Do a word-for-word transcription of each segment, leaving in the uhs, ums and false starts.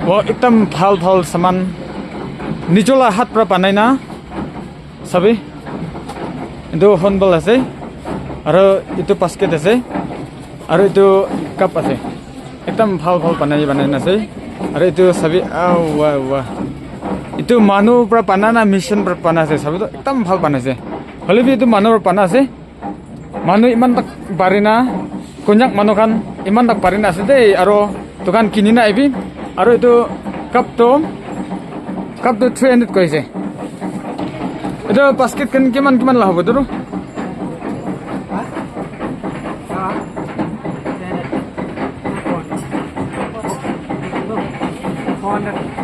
Oh, ekdam bhal bhal saman. Nijola hat pra banai na. Sabi? Etu hornbill ase. Aro etu basket ase. Aro etu cup ase. Ekdam bhal bhal banai banai na ase. Aro etu sabi, ah, wah, wah. Etu manu pra bana na machine pra bana ase. Sabi toh ekdam bhal bana ase. Hoile bi etu manu pra bana ase. Manu iman tak bari na, Konyak manu khan iman tak bari na ase de, aro dukan kini na aibi, aro etu cup to, cup to three hundred koise. Etu basket khan kiman kiman la hobo etu?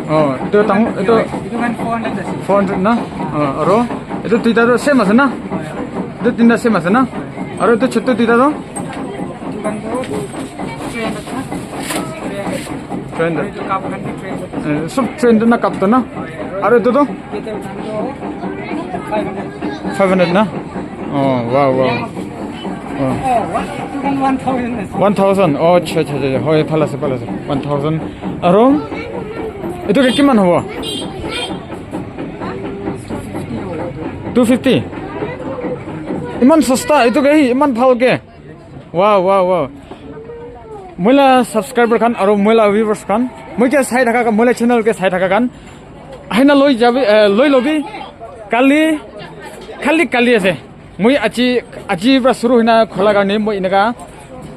Oh, etu tang, etu Etu kan four hundred ase. Four hundred na? Oh, aro etu duita to same ase na? Etu tinta same ase na? Aro etu chotu duita to? Etu kan to three hundred na? Three hundred. Etu cup kan to three hundred. Eh, sob three hundred na cup to na? Aro etu to? Etu kan to five hundred. Five hundred na? Oh, wow, wow. Oh. Oh, what? Etu kan one thousand ase. One thousand? Oh, acha, acha, acha. Hoi, bhal ase, bhal ase. One thousand. Aro? Etu ke kiman hobo? Two fifty? Iman sasta, etu ke hi, iman bhal ke? Wow, wow, wow. Moi la subscriber khan aro moi la viewers khan, moi ke sai thaka khan, moi la channel ke sai thaka khan, ahina loi jabi, eh, loi lobi. Kali, khali kali ase. Moi aji, aji pra shuru hoina khola karne moi eneka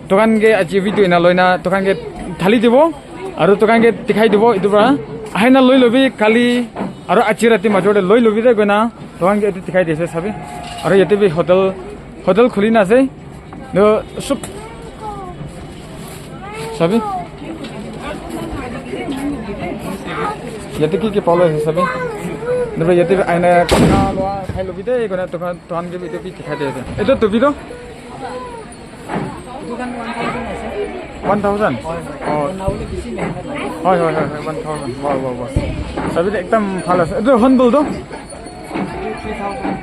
dukan ke aji video ena loina dukan ke thali dibo, aro dukan ke dikhai dibo. Etu pra ahina loi lobi kali, aro aji rati major te loi lobi de koina dukan ke etu dikhai di ase sabi. Aro yate bi hotel, hotel khuli na ase. Etu sob sabi. Yate ki ki palo ase sabi. Etu pra yate bi ahina kha loa khai lobi de koina dukan Tuhan ke bi etu bi dikhai di ase. Etu tupi to? Etu kan one thousand ase. One thousand? Hoi, hoi. Oh. Hoi, hoi, hoi, hoi, one thousand. Wow, wow, wow. Sabi de ekdam bhal ase. Etu hornbill to? Etu three thousand.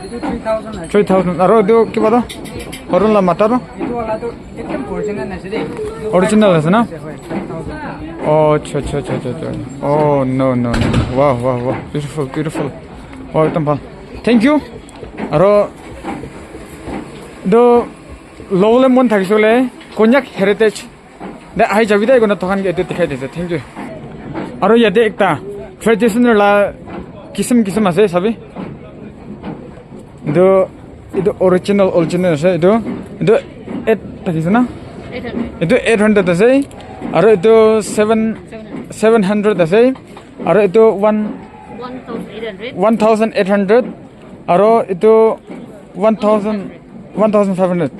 Etu three thousand ase. Three thousand. Aro etu kiba to? Horn la mata to? Etu wala to ekdam original ase de. Original ase na? Hoi, five thousand. Oh, acha, acha, acha, acha, acha. Oh, no, no, no. Wow, wow, wow. Beautiful, beautiful. Wow, ekdam bhal. Thank you. Aro etu lobole mon thakishe koile Konyak Heritage te ahi jabi de, koina dukan ke etu dikhai dise. Thank you. Aro yate ekta traditional la kisim kisim ase, sabi? Etu, etu original, original ase etu. Etu eight thakise na? Eight hundred. Etu eight hundred ase. Aro etu seven, seven hundred ase. Aro etu one, one thousand eight hundred. One thousand eight hundred. Aro etu one thousand, one thousand five hundred.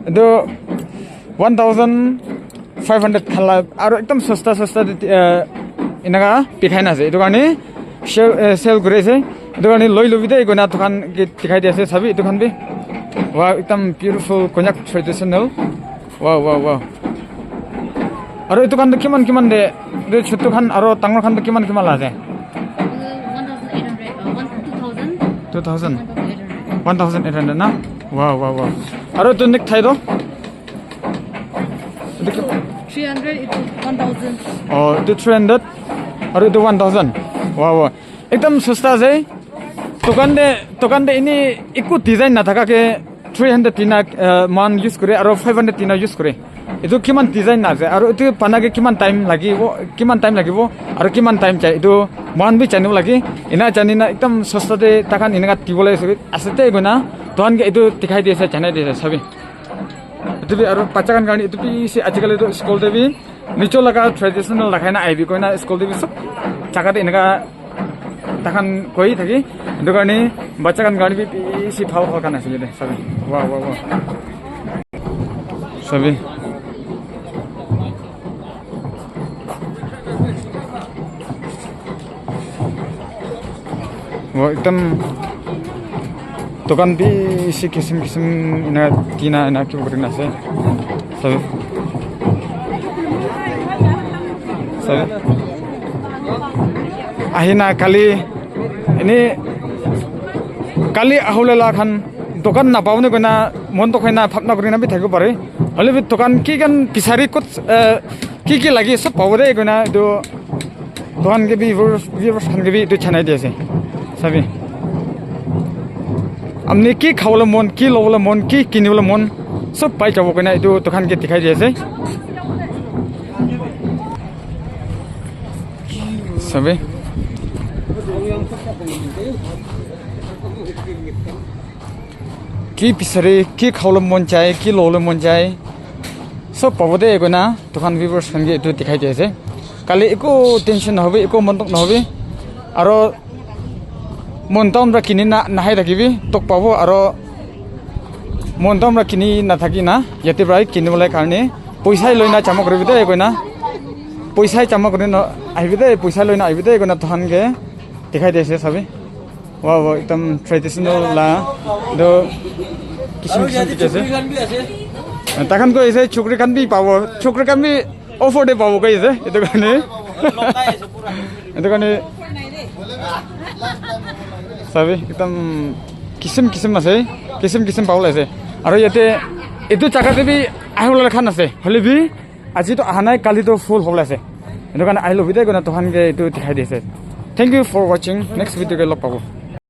Etu one thousand five hundred khan la, aro ekdam sasta, sasta te, eh, enaka bikai na ase. Etu karne sale, eh, sale kuri ase. Etu karne loi lobi de, koina dukan ke dikhai di ase, sabi etu khan bi. Wow, ekdam beautiful Konyak traditional. Wow, wow, wow. Aro etu khan toh kiman kiman de, etu chotu khan aro dangor khan toh kiman kiman la ase? One thousand eight hundred, uh, one, two thousand. Two thousand? One thousand eight hundred. One thousand eight hundred na? Wow, wow, wow. Aro etu necktie toh? Etu ki- Three hundred, etu one thousand. Oh, etu three hundred, aro etu one thousand. Wow, wow. Ekdam sasta ase. Dukan te, dukan te eni eku design nathaka ke three hundred tina, eh, man use kore aro five hundred tina use kore. Etu kiman design na ase aro etu bana ke kiman time lagibo, kiman time lagibo aro kiman time chai, etu mohan bi janibo lage. Ena jani na ekdam sasta te takhan eneka dibole ase, ase te koina dukan ke etu dikhai di ase, janai di ase, sabi. Etu bi aro bacha khan karne etu bishi ajikali toh school te bi nijo laga traditional lagai na ahibi koina school te bi sob jaga te eneka takhan koi thaki. Etu karne bacha khan karne bi bishi bhal bhal khan ase yate, sabi. Wow, wow, wow. Sabi. Oh, ekdam dukan bishi kisim kisim ena tina ena kiba kuri na ase. Sabi. Sabi. Ahina kali eni kali ahole la khan dukan napabo ne koina mon toh koina bhabna kuri na bi thakibo pare. Hoile bi dukan ki khan bisari kot, eh, Ki ki lagi sob pabo de koina etu dukan ke bi viewers, viewers khan ke bi etu janai di ase. Sabi. Amni ki khabole mon, ki lobole mon, ki kinibole mon, sob pai jabo koina etu dukan ke dikhai di ase. Sabi. Ki bisari, ki khabole mon jai, ki lobole mon jai, sob pabo de koina dukan viewers khan ke etu dikhai di ase. Kali eko tension nahobi, eko mon dukh nahobi. Aro mon town ra kini na nahai thakibi, tok pabo aro mon town ra kini na thaki na yate pra kinibole karne poisa loi na jama koribi de koina. Poisa jama kori na ahibi de, poisa loi na ahibi de koina dukan ke dikhai di ase sabi. Wow, wow, ekdam traditional la. Do kisim kisim dikhi ase. Takhan koi ase chukri khan bi pabo. Chukri khan bi offer de pabo koi ase. Etu karne. Etu karne. Sabi, ekdam kisim kisim ase. Kisim kisim pabo ase. Aro yate etu jaga te bi ahibole khan ase. Hoile bi aji to aha nai, kali to full hobole ase. Etu karne ahi lobi de koina dukan ke etu dikhai di ase. Thank you for watching. Next video ke log pabo.